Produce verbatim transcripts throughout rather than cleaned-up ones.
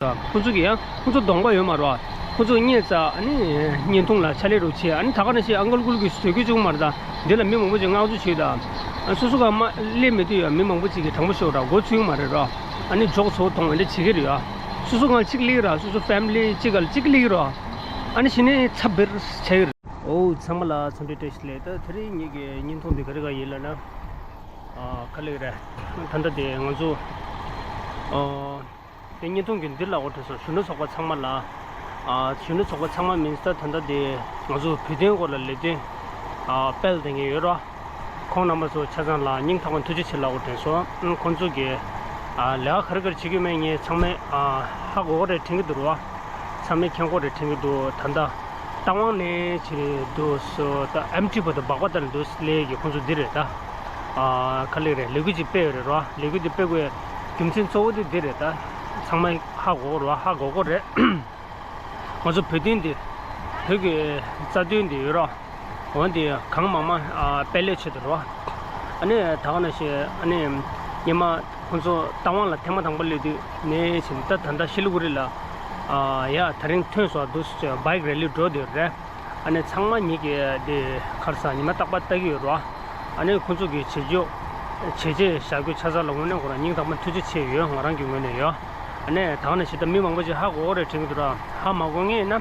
ཁོང་ཚོ་གི་ཡང་ཁོང་ཚོ་གདོང་པ་ཡོད་མ་རེད་བ། ཁོང་ཚོ་བརྙས་ཚ་ཨ་ནི་བརྙན་ཐུང་ལ་ཕྱག་ལས་རུ་བྱེད། ཨ་ནི་ད་ག་ནང་བཞིན་ཨང་ཀལ་ཀུལ་གྱིས་བཟོས་རྒྱུ་བྱུང་མ་རེད་ད། འདི་ལ་མི་མང་པོ་ཅིག་བསྔགས་བརྗོད་བྱེད་ད། སོ་སོ་ག་མ་སླེབས་མེད་དུས་ཡང་མི་མང་པོ་ཅིག་གིས་དྲང་པོ་ཤོད་ར་མགོ་ཚོས་མ་རེད་ར། ཨ་ནི་འཇོག་ཚོ་མཐོང་བ་འདྲ་བྱེད་ཀྱི་རེད་ཡ། སོ་སོ་གང་གཅིག་སླེབས་ར་སོ་སོ་ཕེ་མི་ལི་གཅིག་ག་གཅིག་སླེབས་ར། ཨ་ནི་གཞི་ནས་ཚབ་བེར་བྱེད་ཀྱི་རེད། ཨོ་ཚང་མ་ལ་འཚམས་འདྲི་བཀྲ་ཤིས་བདེ་ལེགས། ད་དེ་རིང་ངེད་ཀྱི་བརྙན་ཐུང་འདི་ག་རེ་ག་ཡིན་ལབ་ན། ཨ་ག་ལེ་རེད། ད་ལྟ་དེ་ང་ཚོ་ཨ་དེ་བརྙན་ཐུང་གི་འདི་ལ་འོ་དེ་སོ་གཞོན་ནུ་ཚོགས་པ་ཚང་མ་ལ། ཨ་གཞོན་ནུ་ཚོགས་པ་ཚང་མ་མིན་ད་ད་ལྟ་དེ་ང་ཚོ་བོད་དོན་སྐོར་ལ་ལས་དོན་ཨ་སྤེལ་བསྡད་མཁན་ཡོད་ར། ཁོང་རྣམ་པ་ཚོ་ཆ་ཚང་ལ་སྙིང་ཐག་པ་ནས་ཐུགས་རྗེ་ཆེ་ལབ་དགོས་དྲན་སོང་། ཁོང་ཚོ་གིས་ཨ་ལས་ཀ་ག་རེ་ག་རེ་བྱེད་ཀྱི་མེད་ངས་ཚང་མས་ཨ་ཧ་གོ་གི་རེད་དྲན་གྱི་འདུག་ར། ཚང་མས་མཁྱེན་གྱི་རེད་དྲན་གྱི་འདུག་ད་ལྟ་རྟ་དབང་ནས་བྱས་འདུག་སོ་ད་ཨེམ་ཊི་བར་དུ་སྦག་སྦག་ལྟར་འདུག་ལས་ཀྱི་ཁོང་ཚོ་འདི་རེད་ད། ཨ་ག་ལེ་རེད། ལས་འགུལ་ཅིག་སྤེལ་ཡོད་རེད་ར། ལས་འགུལ་འདི་སྤེལ་དགོས་རྒྱུ་མཚན་གཙོ་བོ་དེ་འདི་རེད་ད། ཚང་མས་ཧ་གོ་གི་རེད་བ། ཧ་གོ་གི་རེད། ང་ཚོ་བོད་དོན་འདི་བོད་ཀྱི་རྩ་དོན་འདི་ཡོད་ར། འོན་ཏེ་གང་མང་མང་ཨ་སྤེལ་ལས་བྱེད་དུ་རོ། ཨ་ནི་ད་ག་ནང་བཞིན་ཨ་ནི་སྔོན་མ་ཁོང་ཚོ་རྟ་དབང་ལ་ཐེངས་མ་དང་པོ་སླེབས་དུས་ནས་བྱས་ད་ད་ལྟ་ཤི་ལི་གུ་རི་ལ་ཨ་ཡ་དེ་རིང་ཐོན་སོང་འདུག་ཟེར་བའི་བྷའིཀ་རེ་ལི་འགྲོ་བསྡད་ཡོད་རེད། ཨ་ནི་ཚང་མ་ཉིད་ཀྱིས་དེ་ཁར་ས་ཉི་མ་རྟག་པར་ལྟ་གི་ཡོད་རོ། ཨ་ནི་ཁོང་ཚོ་གི་བྱེད་སྤྱོད་བྱས་རྗེས་བཞག་རྒྱུ་ཆ་ཚང་ལ་དངོས་གནས་ཁོ་རང་སྙིང་ཐག་པ་ཐུགས་རྗེ་ཆེ་ཡོད། ང་རང་གི་ངོས་ནས་ཡོད། ཨ་ནི་ད་ག་ནང་བཞིན་ད་མི་མང་པོ་ཅིག་ཧ་གོ་གི་རེད་དྲན་གྱི་འདུག་ར། ཧ་མ་གོ་མཁན་ཡིན་ན་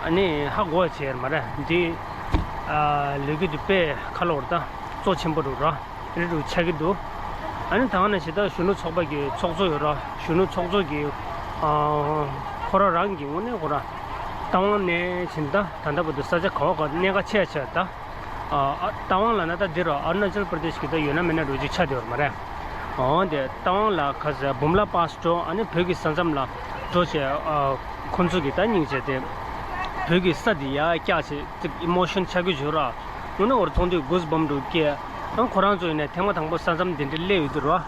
ཨ་ནི་ཧ་གོ་བ་བྱས་ཡོད་མ་རེད། འདི་ཨ་ལས་འགུལ་འདི་དཔེ་ཁ་ལོ་རེད་ད། གཙོ་ཆེན་པོ་རུ་ར་རེད་རུ་ཆགས་ཀྱི་འདུག་ཨ་ནི་ད་ག་ནང་བཞིན་ད་གཞོན་ནུ་ཚོགས་པ་གི་ཚོགས་གཙོ་ཡོད་ར། གཞོན་ནུ་ཚོགས་གཙོ་གི་ཨ་ཁོ་རང་རང་གི་དངོས་གནས་ཁོ་རང་རྟ་དབང་ནས་བྱས་ད་ད་ལྟ་བར་དུ་ས་ཆ་ག་བ་ག་གནད་འགག་ཆེ་ཆེ་ད། ཨ་རྟ་དབང་ལབ་ན་ད་འདི་རུ་ཨ་རུ་ན་ཅལ་པར་དེཤ་གི་ད་ཡོད་ན་མེད་ན་རུ་ཅིག་ཆགས་བསྡད་ཡོད་མ་རེད། འོ་དེ་རྟ་དབང་ལ་ཁ་ཟེར་འབུམ་ལ་པཱས་འགྲོ། ཨ་ནི་བོད་ཀྱི་ས་མཚམས་ལ་འགྲོ་བྱས་ཨ་ཁོང་ཚོ་གི་ད་སྙིང་རྗེ་དེ་བོད་ཀྱི་ས་དེ་ཡར་བཀྱག་བྱས་ཅིག་ཨི་མོ་ཤན་ཆགས་ཀྱི་བྱུང་ར། དངོས་གནས་འོར་མཐོང་དུས་གུ་སི་བམ་རུ་སྐྱེ། ཨ་ཁོ་རང་ཚོ་ཡིན་ནའི་ཐེངས་མ་དང་པོ་ས་མཚམས་དེ་འདྲ་སླེབས་ཡོད་དུས་ར།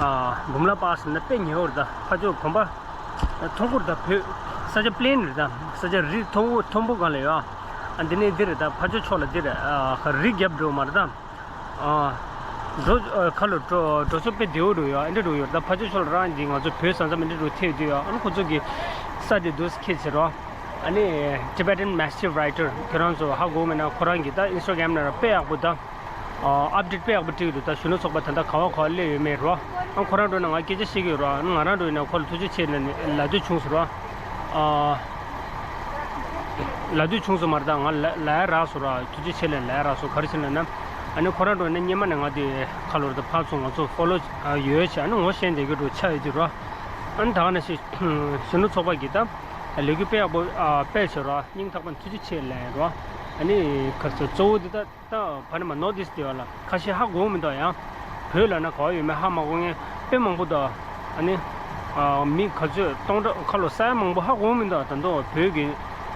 ཨ་འབུམ་ལ་པཱས་ན་དཔེ་ཉེ་བོ་རེད་ད། ཕ་ཇོ་གོམ་པ། མཐོང་གི་རེད་ད། བོད་ས་ཆ་པི་ལེན་རེད་ད། ས་ཆ་རི་མཐོན་པོ་མཐོན་པོ་སྒང་ལ་ཡོད་ཨ། འདི་ནས་འདི་རེད་ད། ཕ་ཇོ་ཕྱོགས་ལ་འདི་རེད་ཨ། རི་རྒྱབ་འགྲོ་མ་རེད་ད། ཨ་འགྲོ་ཨ་ཁ་ལོ་འགྲོ་འགྲོ་ཕྱོགས་དཔེ་བདེ་བོ་འགྲོ་ཡོད་ཨ། འདི་འགྲོ་ཡོད་རེད་ད། ཕ་ཇོ་ཕྱོགས་ལ་རང་འདི་ང་ཚོ་བོད་ས་མཚམས་འདི་འགྲོ་ཐེབས་དུས་ཨ། ཨ་ནི་ཁོ་ཚོ་གི་ས་དེ་འདུག་ཁྱེད་ཟེར་རོ། ཨ་ནི་Tibetan Massive Writer ཁྱེད་རང་ཚོ་ཧ་གོ་མེད་ན་ཁོ་རང་གི་ད་ཨིན་སི་ཊ་གྷ་རམ་ནང་དཔེ་ཡག་པོ་ད། ཨ་ཨབ་ཌེཊ་དཔེ་ཡག་པོ་སྤྲད་ཀྱི་འདུག་ད་གཞོན་ནུ་ཚོགས་པ་ད་ལྟ་ག་བ་ག་བ་སླེབས་ཡོད་མེད་རོ། ཨ་ཁོ་རང་འགྲོ་ན་ང་སྐད་ཆ་བཤད་ཀྱི་ཡོད་རོ། ཨ་ང་རང་འགྲོ་ཡིན་ན་ཁོ་ལ་ཐུགས་རྗེ་ཆེ་ལབ་ནས་ལབ་འདོད་བྱུང་སོང་རོ། ཨ་ལབ་འདོད་བྱུང་སོང་མ་རེད་ད། ང་ལ་ལབ་ཡ་རག་སོང་རོ། ཐུགས་རྗེ་ཆེ་ལབ་ལབ་ཡ་རག་སོང་། ག་རེ་བྱས་ན་ན། ཨ་ནི་ཁོ་རང་འགྲོ་ཡིན་ན་སྔོན་མ་ནས་ང་དེ་ཁ་ལོ་རེ་ད་ཕར་ཚུར་ང་ཚོ་ཕོ་ལོ་ཡོད་བྱས། ཨ་ནི་ངོ་ཤེས་བསྡད་ཀྱི་འགྲོ་ཆགས་ཡོད་ཀྱི་རོ། ཨ་ནི་ད་ག་ནང་བཞིན་གཞོན་ནུ་ཚོགས་པ་གིས་ད་ལས་འགུལ་དཔེ་ཡག་པོ་ཨ་སྤེལ་བྱས་རོ། སྙིང་ཐག་པ་ནས་ཐུགས་རྗེ་ཆེ་ལབ་ཡ་རོ། ཨ་ནི་ཁ་ཚོ་གཙོ་བོ་འདི་ད། ད་བར་མ་ནོར་ཐི་ཨིསྟ་དེ་བ་ལ་ཁ་ཤས་ཧ་གོ་མི་འདུག་ཡང་བོད་ལ་ན་ག་བ་ཡོད་མེད་ཧ་མ་གོ་མཁན་དཔེ་མང་པོ་འདུག་ཨ་ནི་ཨ་མི་ག་ཚོད་སྟོང་ཕྲག་ཁ་ལོ་ས་ཡ་མང་པོ་ཧ་གོ་མི་འདུག་ད་དུང་བོད་ཀྱི་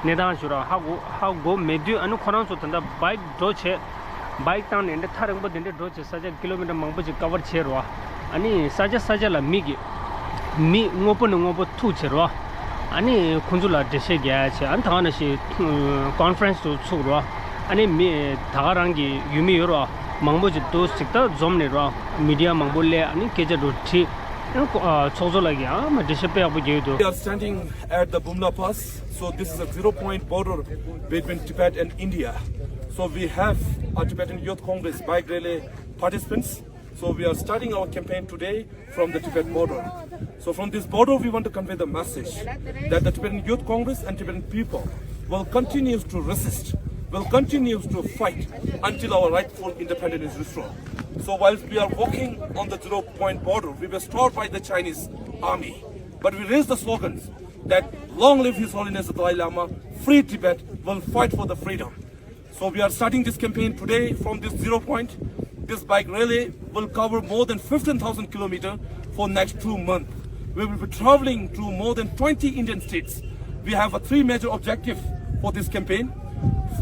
གནས་སྟངས་ཞུ་ར་ཧ་གོ་ཧ་གོ་མེད་དུས། ཨ་ནི་ཁོ་རང་ཚོ་ད་ལྟ་བྷའིཀ་འགྲོ་བྱས། བྷའིཀ་བཏང་ནས་འདི་ཐག་རིང་པོ་དེ་འདྲ་འགྲོ་བྱས། ས་ཆ་ཀི་ལོ་མི་ཊར་མང་པོ་ཅིག་ཀ་བར་བྱས་རོ། ཨ་ནི་ས་ཆ་ས་ཆ་ལ་མི་གི་མི་དངོས་པོ་ནས་དངོས་པོ་ཐུག་བྱེད་རོ། ཨ་ནི་ཁོང་ཚོ་ལ་འགྲེལ་བཤད་རྒྱག་ཡ་བྱེད། ཨ་ནི་ད་ག་ནང་བཞིན་ཀོན་ཕ་རེན་སི་དུ་ཚུགས་རོ། ཨ་ནི་མི་ད་ག་རང་གི་ཡུལ་མི་ཡོད་རོ། མང་པོ་ཅིག་འདུག་ཅིག་ད་འཛོམས་ནས་རོ། མི་ཌི་ཡ་མང་པོ་སླེབས། ཨ་ནི་སྐད་ཆ་འདྲ་དྲིས། ཨ་ནི་ཨ་ཚོགས་གཙོ་ལགས་ཀྱིས་ཨ་མ་འགྲེལ་བཤད་དཔེ་ཡག་པོ་རྒྱག་གི་འདུག We are standing at the Bumla Pass. So this is a zero point border between Tibet and India. So we have a Tibetan Youth Congress bike rally participants. So we are starting our campaign today from the Tibet border. So from this border, we want to convey the message that the Tibetan Youth Congress and Tibetan people will continue to resist, will continue to fight until our rightful independence is restored. So whilst we are walking on the zero point border, we were stopped by the Chinese army. But we raised the slogans that "Long live His Holiness the Dalai Lama, free Tibet, will fight for the freedom." So we are starting this campaign today from this zero point. This bike rally will cover more than fifteen thousand kilometers for next two months. We will be traveling to more than twenty Indian states. We have a three major objective for this campaign.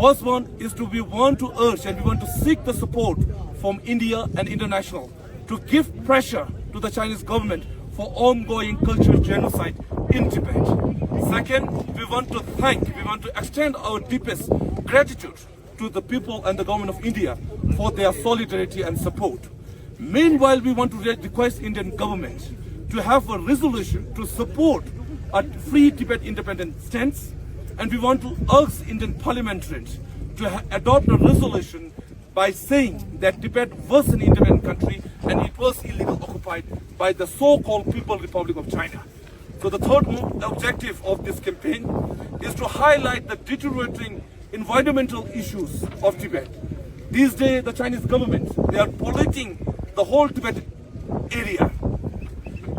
First one is to, we want to urge and we want to seek the support from India and international to give pressure to the Chinese government for ongoing cultural genocide in Tibet. Second, we want to thank, we want to extend our deepest gratitude to the people and the government of India for their solidarity and support. Meanwhile, we want to re-, request Indian government to have a resolution to support a free Tibet independent stance, and we want to urge Indian parliamentarians to ha- adopt a resolution by saying that Tibet was an independent country and it was illegally occupied by the so-called People Republic of China. So the third mo- objective of this campaign is to highlight the deteriorating environmental issues of Tibet. These days, the Chinese government, they are polluting the whole Tibet area.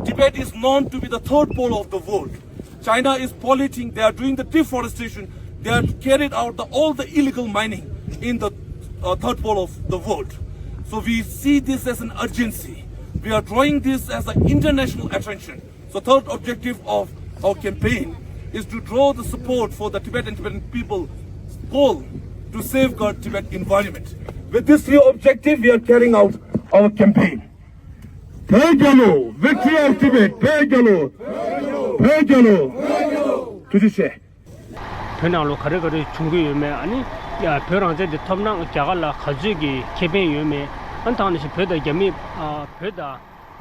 Tibet is known to be the third pole of the world. China is polluting, they are doing the deforestation, they are carried out the, all the illegal mining in the uh, third pole of the world. So we see this as an urgency. We are drawing this as an international attention. So third objective of our campaign is to draw the support for the Tibetan Tibetan people call to safeguard Tibet environment. With this three objective, we are carrying out our campaign. བོད་རྒྱལ་ལོ། Victory of Tibet. བོད་རྒྱལ་ལོ། བོད་རྒྱལ་ལོ། ཐུགས་རྗེ་ཆེ། བོད་ནང་ལོ་ག་རེ་ག་རེ་བྱུང་གི་ཡོད་མེད། ཨ་ནི་ཡ་བོད་རང་བཙན་དེ་ཐོབ་ན་རྒྱ་གར་ལ་ག་ཚོད་ཀྱི་ཁེ་ཕན་ཡོད་མེད། ཨ་ནི་ད་ག་ནང་བཞིན་བོད་དང་རྒྱ་མི་ཨ་བོད་དང་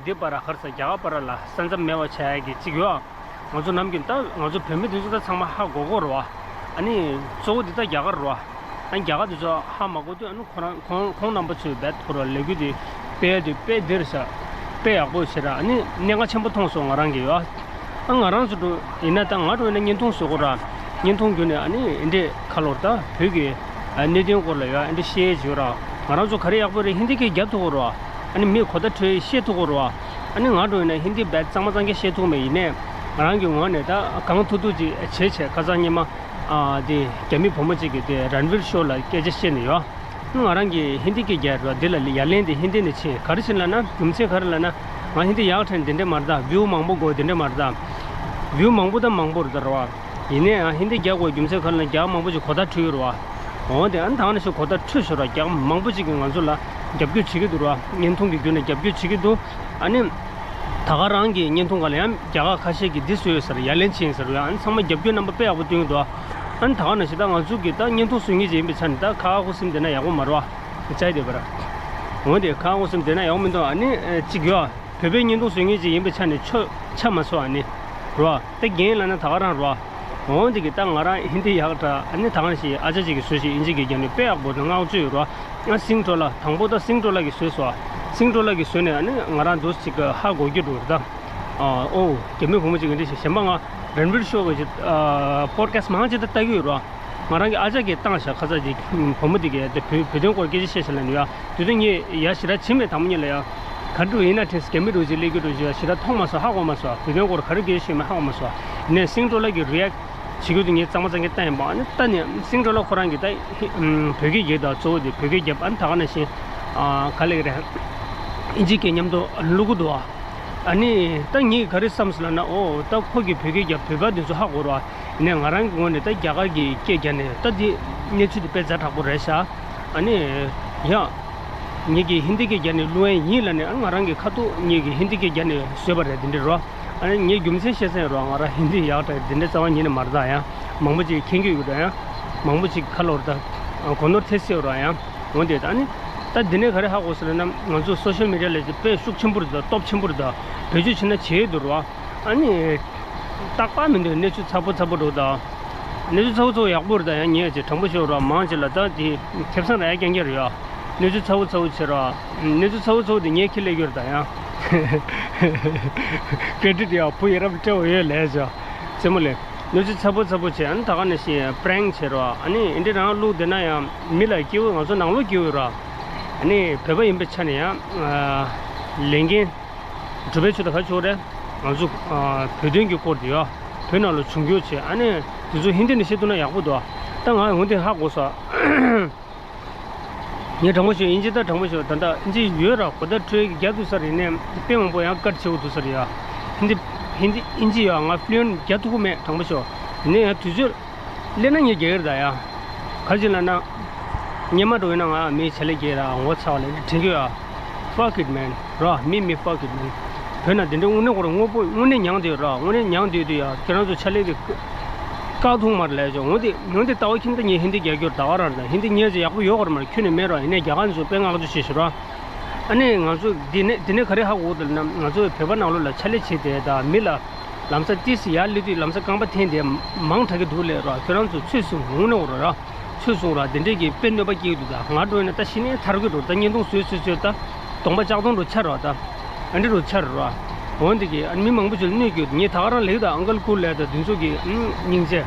འདི་བར་ག་རེ་ཟ་རྒྱ་གར་བར་ལ་ས་མཚམས་མེད་པ་བྱ་ཡ་གི་གཅིག་ཡོད། ང་ཚོ་ནམ་རྒྱུན་ད་ང་ཚོ་བོད་མི་དེ་ཚོ་ད་ཚང་མ་ཧ་གོ་གོ་རེད་བ། ཨ་ནི་གཙོ་བོ་འདི་ད་རྒྱ་གར་རེད་བ། ཨ་ནི་རྒྱ་གར་དེ་ཚོ་ཧ་མ་གོ་དུས་ཨ་ནི་ཁོ་རང་ཁོང་ཁོང་རྣམ་པ་ཚོས་རྦད་ཁོ་རང་ལས་འགུལ་དེ་སྤེལ་དུས་དཔེ་འདིར་ས་དཔེ་ཡག་པོ་བྱེད་ར། ཨ་ནི་གནད་འགག་ཆེན་པོ་མཐོང་སོང་ང་རང་གི་ཡོད། ཨ་ང་རང་ཚོ་འགྲོ་ཡིན་ན་ད་ང་འགྲོ་ཡིན་ན་བརྙན་ཐུང་བཟོ་དགོས་ར། བརྙན་ཐུང་བརྒྱུད་ནས་ཨ་ནི་འདི་འདྲས་ཁ་ལོར་ད་བོད་ཀྱི་གནད་དོན་སྐོར་ལ་ཡོད་ཨ་འདི་བཤད་བྱོས་ར། ང་རང་ཚོ་ག་རེ་ཡག་པོ་རེད། ཧིན་དི་སྐད་རྒྱབ་ཐུབ་དགོས་ར། ཨ་ནི་མི་གོ་བརྡ་འཕྲོད་བཤད་ཐུབ་དགོས་ར། ཨ་ནི་ང་འགྲོ་ཡིན་ན་ཧིན་དི་རྦད་གཙང་མ་གཙང་རྐྱང་བཤད་ཐུབ་མེད། ཡིན་ནའི་ང་རང་གི་ངོས་ནས་ད་གང་ཐུབ་ཐུབ་ཅིག་བྱེད་བྱེད་ཁ་སང་ཉི་མ་ཨ་དེ་རྒྱ་མི་བུ་མོ་གཅིག་གིས་དེ་རན་བིར་ཤོ་ལ་སྐད་ཆ་བཤད་ནས་ཡོད། ང་རང་གིས་ཧིན་དི་སྐད་རྒྱག་རོགས། འདི་ལ་ཡ་ལན་དེ་ཧིན་དི་ནས་ཕྱིན། ག་རེ་ཕྱིན་ལབ་ན་རྒྱུ་མཚན་ག་རེ་ལབ་ན། ང་ཧིན་དི་ཡག་ཕྲན་དེ་འདྲས་མ་རེད་ད། བིའུ་མང་པོ་དགོས་དེ་འདྲས་མ་རེད་ད། བིའུ་མང་པོ་དང་མང་པོ་རེད་ད་རེད་བ། ཡིན་ནའི་ཡང་ཧིན་དི་རྒྱག་དགོས་རྒྱུ་མཚན་ག་རེ་ལབ་ན་རྒྱ་མང་པོ་ཞིག་གོ་བརྡ་འཕྲོད་ཡོད་རེད་བ། འོ་དེ་ཨ་ནི་ད་ག་ནང་བཞིན་གོ་བརྡ་འཕྲོད་ཤོག་ར། རྒྱ་མང་པོ་ཞིག་གིས་ང་ཚོ་ལ་རྒྱབ་སྐྱོར་བྱེད་ཀྱི་འདུག་ར། བརྙན་ཐུང་གི་བརྒྱུད་ནས་རྒྱབ་སྐྱོར་བྱེད་ཀྱི་འདུག་ཨ་ནི། ད་ག་རང་གི་བརྙན་ཐུང་སྒང་ལ་ཡང་རྒྱ་གར་ཁ་ཤས་ཀྱིས་འདི་བཟོས་ཡོད་ཟེར་ཡ་ལན་ཕྱིན་ཟེར་ཡ། ཨ་ནི་ཚང་མ་རྒྱབ་སྐྱོར་རྣམ་པ་དཔེ་ཡག་པོ་སྟོན་གྱི་འདུག་ཨ་ནི་ད་ག་ནང་བཞིན་ད་ང་ཚོ་གི་ད་བརྙན་ཐུང་བཟོ་མཁན་ཅིག་ཡིན་པའི་ཆ་ནས་ད་ཁ་ཁུ་སིམ་བསྡད་ན་ཡག་པོ་མ་རེད་བ། ཅའི་དེ་བར། འོན་ཏེ་ཁ་ཁུ་སིམ་བསྡད་ན་ཡག་པོ་མི་འདུག་ཨ་ནི་གཅིག་ཡོད། བོད་པའི་བརྙན་ཐུང་བཟོ་མཁན་ཅིག་ཡིན་པའི་ཆ་ནས་ཆོ་ཆ་མ་ཚོ་ཨ་ནི། རོ། ད་རྒན་ལ་ན་ད་ག་རང་རོ། འོན་ཏེ་གི་ད་ང་རང་ཧིན་དི་ཡག་འདྲ་ཨ་ནི་ད་ག་ནང་བཞིན་ཨ་ཅག་ཅིག་གིས་བཟོས་ཤིག་ཨིན་ཇི་གི་རྒྱབ་ནས་དཔེ་ཡག་པོ་དང་བསྔགས་བརྗོད་ཡོད་རོ། ང་སིང་ཀྲོ་ལ་དང་པོ་ད་སིང་ཀྲོ་ལ་གིས་བཟོས་སོ། སིང་ཀྲོ་ལ་གིས་བཟོས་ནས་ཨ་ནི་ང་རང་འདུག་ཅིག་ཧ་གོ་རྒྱུ་འགྲོ་རེད་ད། ཨོ་རྒྱ་མི་བུ་མོ་ཅིག་གི་འདི་ཞིག་གཞན་པ་ང་རན་བིར་ཤོ་གི་ཅིག་པོ་ཌི་ཁ་སི་མང་ཅིག་ད་ལྟ་གི་ཡོད་རོ། ང་རང་གི་ཨ་ཅག་གིས་བཏང་བཞག་ཁ་ཚ་ཅིག་བུ་མོ་འདི་གས་དེ་བོད་བོད་དོན་སྐོར་སྐད་ཆ་བཤད་བཞག་ལ་ནི་ཡ། དེ་དུས་ངས་ཡ་ཞེ་དྲག་བྱིན་མེད་དང་པོ་ཉིད་ལ་ཡ། ག་འདྲ་ཡིན་ན་དྲན་སོང་། རྒྱ་མི་རུ་ཅིག་སླེབས་རྒྱུ་རུ་ཅིག་ཡ་ཞེ་དྲག་མཐོང་མ་སོང་། ཧ་གོ་མ་སོང་། བོད་དོན་སྐོར་ག་རེ་སྐད་ཆ་བཤད་མེད་ཧ་གོ་མ་སོང་། ཡིན་ནའི་སིང་ཀྲོ་ལ་གི་རི་ཨེག་བྱེད་རྒྱུ་དེ་ངས་གཙང་མ་གཙང་རྐྱང་བལྟས་ཡིན་པ། ཨ་ནི་ལྟ་ནས་སིང་ཀྲོ་ལ་ཁོ་རང་གིས་ད་ཧི་ཨམ་བོད་སྐད་རྒྱབ་དང་གཙོ་བོ་དེ་བོད་སྐད་རྒྱབ། ཨ་ནི་ད་ག་ནང་བཞིན་ཨ་ག་ལབ་ཀྱི་རེད། ཨིན་ཇི་སྐད་མཉམ་དུ་བླུག་གི་འདུག་ཨ། ཨ་ནི་ད་ངས་ག་རེ་བསམ་སོང་ལབ་ན། ཨོ་ད་ཁོ་གིས་བོད་སྐད་རྒྱབ་བོད་པ་འདི་ཚོ་ཧ་གོ་རོགས་ཨ། ཡིན་ནའི་ང་རང་གི་ངོས་ནས་ད་རྒྱ་གར་གྱི་སྐད་རྒྱབ་ནས་ད་འདི་གནས་ཚུལ་འདི་དཔེ་ཛ་དྲག་པོ་རེད་ཤག་ཨ་ནི་ཡ། ངེད་ཀྱིས་ཧིན་དི་སྐད་རྒྱབ་ནས་བླུག་ཡས་ཡིན་ལབ་ནས། ཨ་ང་རང་གི་ཁ་ཐུག་ངེད་ཀྱིས་ཧིན་དི་སྐད་རྒྱབ་ནས་བཟོས་པ་རེད། འདི་འདྲ་རོ། ཨ་ནི་ངས་རྒྱུ་མཚན་བཤད་ས་ཡིན་རོ། ང་རང་ཧིན་དི་ཡག་དྲག་འདི་འདྲ་རྩ་བ་ཉིད་ནས་མ་རེད་ད། ཡང་མང་པོ་ཅིག་མཁྱེན་གྱི་ཡོད་ར། ཡང་མང་པོ་ཅིག་ཁ་ལོ་རེད་ད། གོ་ནོར་ཐེབས་སྲིད་ར། ཡང་འོན་ཏེ་ད་ནི་ད་འདི་ནས་ག་རེ་ཧ་གོ་སོང་ལབ་ན། ང་ཚོ་སོ་ཤལ་མི་ཌི་ཡ་ལ་དཔེ་ཤུགས་ཆེན་པོ་རེད་ད། སྟོབས་ཆེན་པོ་རེད་ད། བེད་སྤྱོད་བྱེད་ན་བྱེད་འདུག་ར། ཨ་ནི་རྟག་པར་མི་འདུག་གནས་ཚུལ་ཚ་པོ་ཚ་པོ་འགྲོ་ད། གནས་ཚུལ་ཚ་པོ་ཚ་པོ་ཡག་པོ་རེད་ད། ཡང་ཉེ་ཆེ་དྲང་པོ་ཤོད་ར། མང་ཆེ་ལ་ད་དེ་ཁེ་བཟང་རག་ཡ་རྐྱང་རྐྱང་རེད་ཡ། གནས་ཚུལ་ཚ་པོ་ཚ་པོ་བྱེད་ར། གནས་ཚུལ་ཚ་པོ་ཚ་པོ་དེ་ངས་ཁྱེར་སླེབས་ཡོད་རེད་ད། ཡང་ཀེ་རེ་ཌིཊ་ཡ་བུ་ཡ་རབས་སྤྲད་འོ་ཡོད་ལས་བྱ་རྩེད་མོ་ལས། གནས་ཚུལ་ཚ་པོ་ཚ་པོ་བྱེད། ཨ་ནི་ད་ག་ནང་བཞིན་པྲེང་བྱེད་ར། ཨ་ནི་འདི་འདྲ་རང་བླུགས་བསྡད་ན་ཡང་མི་ལ་སྐྱིད་པོ། ང་ཚོ་ནང་ལོགས་སྐྱིད་པོ་ཡོད་ར། ཨ་ནི་བོད་པ་ཡིན་པའི་ཆ་ནས་ཡང་ལས་འགན་སྒྲུབ་པའི་ཆེད་དུ་ག་ཆོག་རེད། ང་ཚོ་ཨ་བོད་དོན་གྱི་སྐོར་དེ་ཡོད། བོད་ནང་ལ་བྱུང་རྒྱུ་བྱས། ཨ་ནི་དེ་ཚོ་ཧིན་དི་ནས་བཤད་ཐུབ་ན་ཡག་པོ་འདུག་ད་ང་འོན་ཏེ་ཧ་གོ་སོང་། ངས་དྲང་པོ་ཤོད། ཨིན་ཇི་ད་དྲང་པོ་ཤོད། ད་ལྟ་ཨིན་ཇི་ཡོད་ར། གོ་བརྡ་འཕྲོད་རྒྱག་ཐུབ་ས་རེད། ནས་དཔེ་མང་པོ་ཡང་ཀཊ་བྱེད་དགོས་ཐུག་ས་རེད་ཡ། ཧིན་དི་ཧིན་དི་ཨིན་ཇི་ཡ་ང་ཕུ་ལུ་ཨེན་ཊི་རྒྱག་ཐུབ་ཀྱི་མེད། དྲང་པོ་ཤོད། ཡིན་ནའི་ཡང་དུས་ཚོད་སླེབས་ན་ངས་རྒྱག་གི་རེད་ད་ཡ། ག་རེ་བྱས་ལབ་ན། སྔོན་མ་འགྲོ་ཡིན་ན་ང་མིའི་ཆ་ལས་རྒྱག་ར། ངོ་ཚ་བ་ལས་དྲན་གྱི་ཡོད་ཨ། Fuck it man ར། མི་མི་fuck it man། བོད་ནང་དེ་འདྲའི་དངོས་གནས་ཁོ་རང་དངོས་པོ་དངོས་གནས་མྱངས་བསྡད་ཡོད་ར། དངོས་གནས་མྱངས་བསྡད་དུས་ཡ་ཁྱེད་རང་ཚོ་ཆ་ལས་དེ་བཀག་ཐུབ་མ་རེད་ལབ་ཡ་ཅོ། འོན་ཏེ་འོན་ཏེ་ལྟ་བ་ཁྱིམ་ད་ངས་ཧིན་དི་རྒྱག་རྒྱུར་ད་ག་རང་རེད། ཧིན་དི་ངས་ཅིག་ཡག་པོ་ཡོད་ག་རེད་མ་རེད། ཁྱོན་ནས་མེད་ར། ཡིན་ནའི་རྒྱ་གར་ཚོ་དཔེ་བསྔགས་བརྗོད་བྱེད་ཤོག་ར། ཨ་ནི་ང་ཚོ་འདི་ནས་འདི་ནས་ག་རེ་ཧ་གོ་གི་འདུག་ལབ་ན། ང་ཚོ་བོད་པ་ནང་ལོགས་ལ་ཆ་ལས་བྱེད་དེ་ད་མི་ལ་ ལམ་སང་ཏིས་ཡར་སླེབས་དུས་ལམ་སང་རྐང་པ་འཐེན་ཏེ་མང་དྲགས་ཀྱི་འདུག་ལབ་ར། ཁྱོད་རང་ཚོ་ཚོད་བཟུང་འོང་ནས་འོ་ར། ཚོད་བཟུང་ར། དེ་འདྲས་ཀྱི་དཔེ་གནོད་པ་སྐྱེལ་གྱི་འདུག་ད་ང་འགྲོ་ཡིན་ན་ད་གཞི་ནས་ཐར་གྱི་འགྲོ། ད་བརྙན་ཐུང་བཟོས་བཟོས་བཟོས་ད་གདོང་པ་ལྕགས་གདོང་འགྲོ་ཆགས་ར། ད་ཨ་འདྲས་འགྲོ་ཆགས་ར། འོན་ཏེ་གི་ཨ་མི་མང་པོ་ཅིག་ལ་གནོད་ཀྱི་འདུག་ངས་ད་ག་རང་ལབ་ད་ཨང་ཀལ་ཀུལ་ལབ་ད་དེ་ཚོ་གི་སྙིང་རྗེ།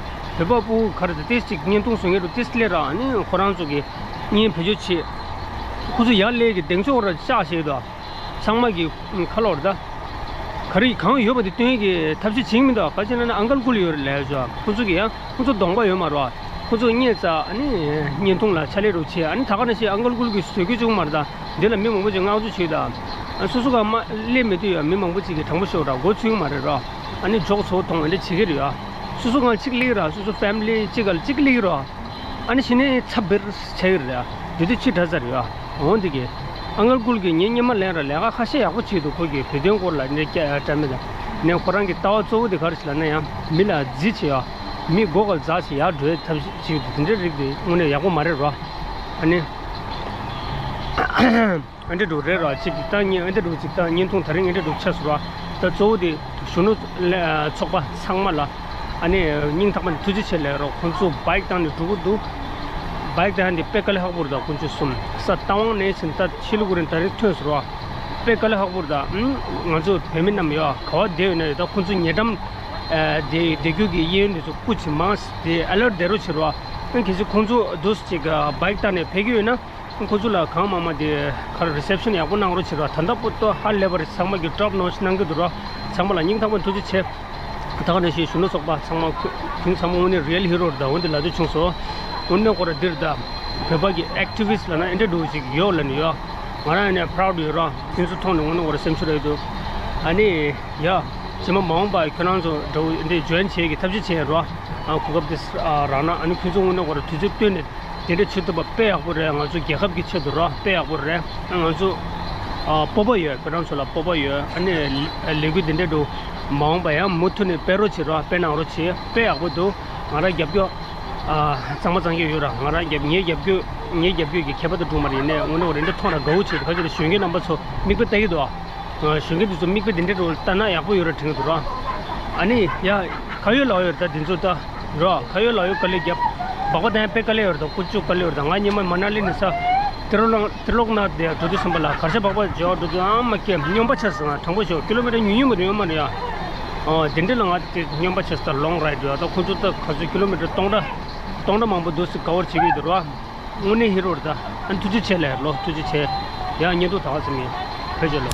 བོད་པ་ཕྲུ་གུ་ག་རེ་ད་ཏིས་ཅིག་བརྙན་ཐུང་བཟོ་མཁན་འགྲོ་ཏིས་སླེབས་ར། ཨ་ནི་ཁོ་རང་ཚོ་གི་བརྙན་བེད་སྤྱོད་བྱེད། ཁོ་ཚོ་ཡར་སླེབས་ཀྱི་གདེང་ཚོད་ར་ལྕགས་བྱེད་དོ། ཚང་མ་གི་ཁ་ལོ་རེད་ད། ག་རེ་གང་ཡོད་པ་དེ་སྟོན་གྱི་ཐབས་ཤེས་བྱེད་ཀྱི་མི་འདུག་ག་ཅི་ན་ན་ཨང་ཀལ་ཀུལ་ཡོད་རེད་ལབ་ཆོག་ཁོ་ཚོ་གི་ཡང་ཁོ་ཚོ་གདོང་པ་ཡོད་མ་རེད་བ། ཁོ་ཚོ་བརྙན་བཙལ་ཨ་ནི་བརྙན་ཐུང་ལ་ཕྱག་ལས་རུ་བྱེད། ཨ་ནི་ད་ག་ནང་བཞིན་ཨང་ཀལ་ཀུལ་གྱིས་བཟོ་རྒྱུ་བྱུང་མ་རེད་ད། འདི་ལ་མི་མང་པོ་ཅིག་བསྔགས་བརྗོད་བྱེད་ད། ཨ་སོ་སོ་ག་མ་སླེབས་མེད་དུས་ཡང་མི་མང་པོ་ཅིག་གིས་དྲང་པོ་ཤོད་ར་མགོ་ཚོས་ཀྱི་མ་རེད་ར། ཨ་ནི་འཇོག་ཚོ་མཐོང་འདྲ་བྱེད་ཀྱི་རེད་ཡ། སོ་སོ་གང་གཅིག་སླེབས་ར། སོ་སོ་ཕེ་མི་ལི་གཅིག་ག་གཅིག་སླེབས་ར། ཨ་ནི་གཞི་ནས་ཚ་བེར་ཆགས་ཀྱི་རེད་ཡ། དེ་དུས་ཕྱི་དྲགས་ཚར་རེད་ཡ། འོང་འདི་གི་ཨང་ཀལ་ཀུལ་གྱིས་ངའི་སྔོན་མ་ལན་ར་ལས་ཀ་ཁ་ཤས་ཡག་པོ་བྱེད་འདུག་ཁོ་གིས་བོད་དོན་སྐོར་ལ་འདྲ་སྐད་བཀྲམ་མེད་ད། ནས་ཁོ་རང་གི་ལྟ་བ་གཙོ་བོ་དེ་ག་རེ་ཞིག་ལབ་ན་ཡང་མི་ལ་རྫི་བྱེད་ཡ། མི་མགོ་སྐོར་འཛག་བྱེད་ཡ་འགྲོའི་ཐབས་ཤེས་བྱེད་འདུག་དེ་འདྲའི་རིགས་དེ་དངོས་གནས་ཡག་པོ་མ་རེད་རོ། ཨ་ནི། ཨེ་འདྲ་འདུག་རེད་ར། གཅིག་གི་ད་ངས་ཨེ་འདྲ་འདུག་གཅིག་ད་བརྙན་ཐུང་དེ་རིང་ཨེ་འདྲ་འདུག་ཆགས་སོང་ར། ད་གཙོ་བོ་དེ་གཞོན་ནུ་ཚོགས་པ་ཚང་མ་ལ་ཨ་ནི་སྙིང་ཐག་པ་ནས་ཐུགས་རྗེ་ཆེ་ལབ་རོགས། ཁོང་ཚོ་བྷའིཀ་བཏང་ནས་འགྲོ་གི་འདུག་བྷའིཀ་བཏང་ནས་དཔེ་དཀའ་ལས་ཁག་པོ་རེད། ད་ཁོང་ཚོ་གསུམ་ས་རྟ་དབང་ནས་ཕྱིན་ད་ཕྱི་ལུགས་རིང་ད་རེས་ཐོན་སོང་ར། དཔེ་དཀའ་ལས་ཁག་པོ་རེད། ད་ང་ཚོ་བོད་མི་རྣམས་ཡོད་ག་བ་བསྡད་ཡོད་ན་ཡོད། ད་ཁོང་ཚོ་ཉེ་འགྲམ་བསྡད་བསྡད་རྒྱུ་གི་གཡས་གཡོན་དེ་ཚོ་སྐུ་མཁྱེན་མང་དེ་ཨ་ལར་བསྡད་རོགས་བྱེད་རོགས། གལ་སྲིད་ཁོང་ཚོ་འདུག་ཅིག་བྷའིཀ་བཏང་ནས་ཕེབས་ཀྱི་ཡོད་ན། ཁོ་ཚོ་ལ་གང་མང་མང་དེ་ག་རེ་རི་སེབ་ཤན་ཡག་པོ་གནང་རོགས་བྱེད་རོགས། ད་ལྟ་བར་དུ་ཧ་ལས་པ་རེད། ཚང་མ་གི་ཊོབ་ནོ་ཆི་གནང་གི་འདུག་རོགས། ཚང་མ་ལ་སྙིང་ཐག་པ་ཐུགས་རྗེ་ཆེ། ད་ག་ནང་བཞིན་གཞོན་ནུ་ཚོགས་པ་ཚང་མ་ཁོ་ཁྱོད་ཚང་མ་དངོས་གནས་རི་ཡལ་ཧི་རོ་རེད། ད་འོན་ཏེ་ལ་དུ་བྱུང་སོང་། དངོས་གནས་ཁོ་ར་འདིར་ད་བོད་པ་གི་ཨེག་ཊི་བི་སི་ཊི་ལབ་ན་ཨེ་འདྲ་འདྲ་བོ་ཞིག་ཡོད་ལབ་ནས་ཡོད། ང་རང་ཡིན་ནས་པ་རའུ་ཌི་ཡོད་རོགས། ཁྱོད་ཚོ་མཐོང་ནས་དངོས་གནས་ཁོ་ར་སེམས་ཤུགས་རག་གི་འདུག་ཨ་ནི་ཡ། རྗེས་མ་མ་འོངས་པ་ཁྱོད་རང་ཚོ་འདྲ་བོ་འདི་ཇོ་ཡིན་བྱེད་ཀྱི་ཐབས་ཤེས་བྱེད་རོགས། ཨ་གོ་སྐབས་དེ་རག་ན། ཨ་ནི་ཁྱོད་ཚོ་དངོས་གནས་ཁོ་ར་དུས་ཚོད་བཏོན་ནས་དེ་འདྲ་བྱེད་ཐུབ་པ་དཔེ་ཡག་པོ་རེད། ང་ཚོ་རྒྱལ་ཁབ་ཀྱི་ཆེད་དུ་རོགས། དཔེ་ཡག་པོ་རེད། ང་ཚོ་ཨ་སྤོབས་པ་ཡོད། ཁྱོད་རང་ཚོ་ལ་སྤོབས་པ་ཡོད། ཨ་ནི་ལས་འགུལ་དེ་འདྲ་འདྲ་བོ་མ་འོངས་པ་ཡང་མུ་མཐུད་ནས་སྤེལ་རོགས་བྱེད་རོགས། སྤེལ་གནང་རོགས་བྱེད། དཔེ་ཡག་པོ་འདུག་ང་རང་རྒྱབ་སྐྱོར་ཨ་གཙང་མ་གཙང་རྐྱང་ཡོད་ར། ང་རང་རྒྱབ་ངའི་རྒྱབ་སྐྱོར་ངའི་རྒྱབ་སྐྱོར་གྱི་ཁྱད་པར་དུ་འགྲོ་མ་རེད། ཡིན་ནའི་དངོས་གནས་འོ་རེ་འདྲ་མཐོང་ན་དགའ་བོ་བྱེད་འདུག་ཁ་ཅིག་ལ་གཞོན་སྐྱེས་རྣམ་པ་ཚོ་མིག་དཔེ་ལྟ་གི་འདུག་ཨ། གཞོན་སྐྱེས་འདི་ཚོ་མིག་དཔེ་འདི་འདྲའི་རོལ་ལྟ་ན་ཡག་པོ་ཡོད་ར་དྲན་གྱི་འདུག་ར། ཨ་ནི་ཡ་ཁ་ཡོད་ལག་ཡོད་རེད་ད་འདི་ཚོ་ད་ར། ཁ་ཡོད་ལག་ཡོད་དཀའ་ལས་རྒྱབ། སྦག་སྦག་བཏང་ཡ་དཔེ་དཀའ་ལས་ཡོད་རེད་ད། ཀུ་ཅོ་དཀའ་ལས་ཡོད་རེད་ད། ང་སྔོན་མ་མ་ན་ལི་ནས་ས་ཏི་རོ་ལོང་ཏི་རོ་ལོག་ནཱཐ་དེ་འགྲོ་དུས་ཙམ་པ་ལ་གར་ཞ་སྦག་སྦག་འཇོག་འགྲོ་དུས་ཨ་མ་ཀེ་སྨྱོན་པ་ཆགས་སོང་། ང་དྲང་པོ་ཞུ་ཀི་ལོ་མི་ཊར་ཉུང་ཉུང་མ་རེད་ཡོད་མ་རེད་ཡ། ཨོ་དེ་འདྲ་ལ་ང་དེ་སྨྱོན་པ་ཆགས་སོང་། ད་ལོང་རའིཌ་རེད་ཡ། ད་ཁོ་ཚོ་ད་ག་ཚོད་ཀི་ལོ་མི་ཊར་སྟོང་ཕྲག་སྟོང་ཕྲག་མང་པོ་འདུག་སེ་ཀ་བར་བྱེད་ཀྱི་ཡོད་རེད་བ། དངོས་གནས་ཧི་རོ་རེད་ད། ཨ་ནི་ཐུགས་རྗེ་ཆེ་ལབ་ལོ། ཐུགས་རྗེ་ཆེ། ཡང་བརྙན་ཐུང་ད་ག་ཙམ་ཡིན། བོད་ཇོ་ལོ།